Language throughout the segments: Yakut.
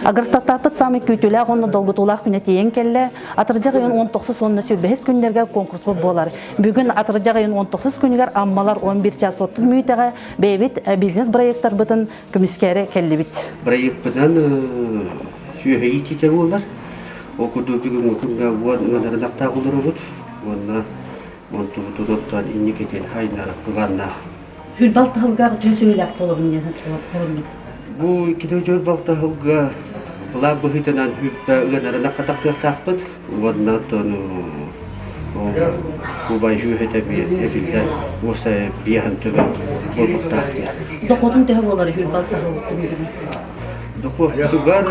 Агростатаппыт саамай күүтүүлээх уонна долгутуулаах күнэ тиийэн кэллэ. Атырдьах ыйын 19 уонна 25 күннэргэ конкурспут буолар. Бүгүн атырдьах ыйын 19 күнүгэр Аммалар 11 час 30 мүнүүтэҕэ бэйэбит бизнес-проекттарбытын көмүскээри кэллибит. Проекпытынан сүөһү иитиитэ буолар. Ол курдук бүгүҥҥү күҥҥэ уон ыанарынахтаах олоробут уонна онтубутун оттон инникитин хайнарах былааннаах. Хүрбал таһылга төһө сүөһүлээх буолабын диэн холоннум. Бу иккитэ дьон балтаһылга былаан быһыытынан хүрбэ ыанарынах хатахтыахтаахпыт уонна оттон убай сүөһүтэ эбиллэн уоса биэһэн төбө буолуохтаах диэн. Дохуотун төһө буолар хүрбал таһыл түмүгүнэн? Дохуотугар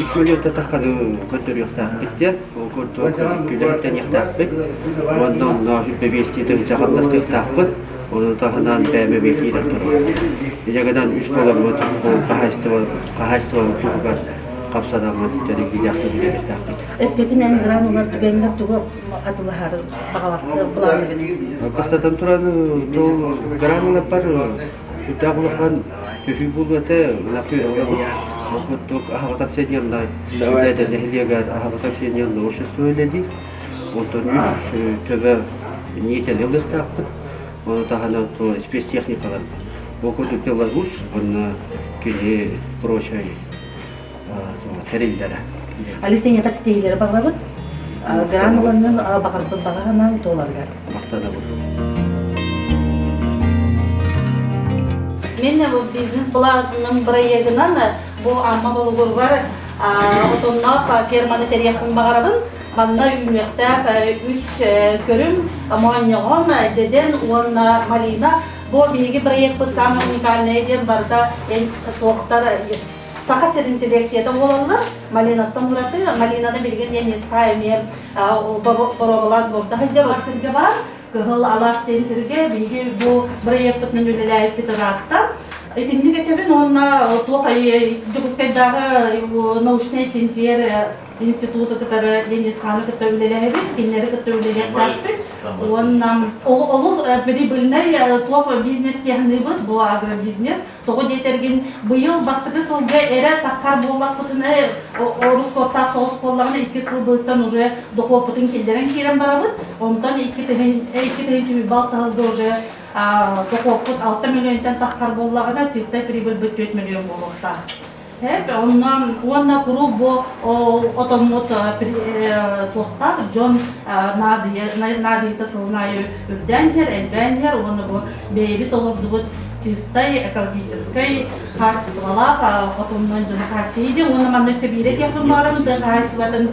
үс мөлүйүөн тахханы көрдөрүөхтээхпит диэн, ол курдук күлэһиттэниэхтээхпит уонна онно хүрбэ биэстии тыһыынча хамнастыахтаахпыт. Ону таһынан бэйэм эмиэ киирэн турабын. Инньэ гынан үс буоламмыт ол хаһаайыстыба хаһаайыстыбабыт туһугар хамсанаммыт тэриллиилээхтик үлэлиэхтээхпит. Өскөтүн эн грант ылар түгэҥҥэр тугу атылаһар баҕалаахтар былаанныгын? Бастатан туран, тыл грант ыларбар сүрдээх улахан төһүү буолуо этэ, ынах үөрэҕэ Ол курдук аһаҕас акционернай үлэтэ нэһилиэгэр аһаҕас акционерное общество үлэлиир. Онтон үс төбө ниэтэни ылыахтаахпыт. Ону таһынан спецтехникалар бу курдук Беларусь уонна кини прочай тэриллэрэ. Алексей эйиэхэ ситиһиилэри баҕарабыт. Грант ыланнын баҕарбыт баҕа санаам туоларыгар. Махтанабын. Мин бизнес былаанным бырайыагынан бу Амма Болугуругар отонноох ферманы тэрийэхпин баҕарабын. Манна үүнүөхтээх үс көрүҥ моонньоҕон, дьэдьэн уонна малина. Бу биһиги проекпыт саамай уникальнайа диэн барыта туохтар Саха сирин селекцията буолаллар. Малинаттан ураты малинаны билигин Янисха эмиэ боруобалаан горда сылдьар сиргэ баар. Кыһыл алаас диэн сиргэ биһиги бу бырайыакпытынан үлэлээбиппит ыраатта. Итинник этэбин уонна туох Дьокуускайдааҕы научнай чинчийэр институту кытары Ленисханы кытта үлэлэһэбит, кинилэри кытта үлэлиэхтээхпит. Уонна олус прибыльнай туох бизнес диэхныыбыт, бу агробизнес. Тоҕо диэтэргин, быйыл бастакы сылга эрэ таххар буоллахпытына, орускуоттаах соҕус буоллаҕына, икки сыл быһыттан уже дохуоппутун киллэрэн киирэн барабыт. Онтон 2 тыһыынча үбал таһылга уже дохуоппут 6 миллионтан таххар буоллаҕына, чистай прибыльбыт 4 миллион буолуохтаах. Онно уонна куруук бу отоммут туохтаах дьон наадыйыта сылын аайы үрдээн иһэр, элбээн иһэр уонна бу бэйэбит олордубут чистай, экологическай хаачыстыбалаах отоннон дьону хааччыйыы диэн уонна манна өссө биирэ диэхпин баҕарабын тыа хаһаайыстыбатын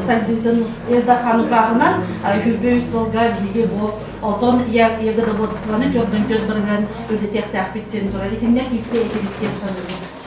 сайдыытын Ил Дархан укааһынан 23 сылга биһиги бу отон ягодоводствоны чордон чөс бырыһыан үрдэтиэхтээхпит диэн турар. Итиннэ киирсэ итибит диэн саныыбын.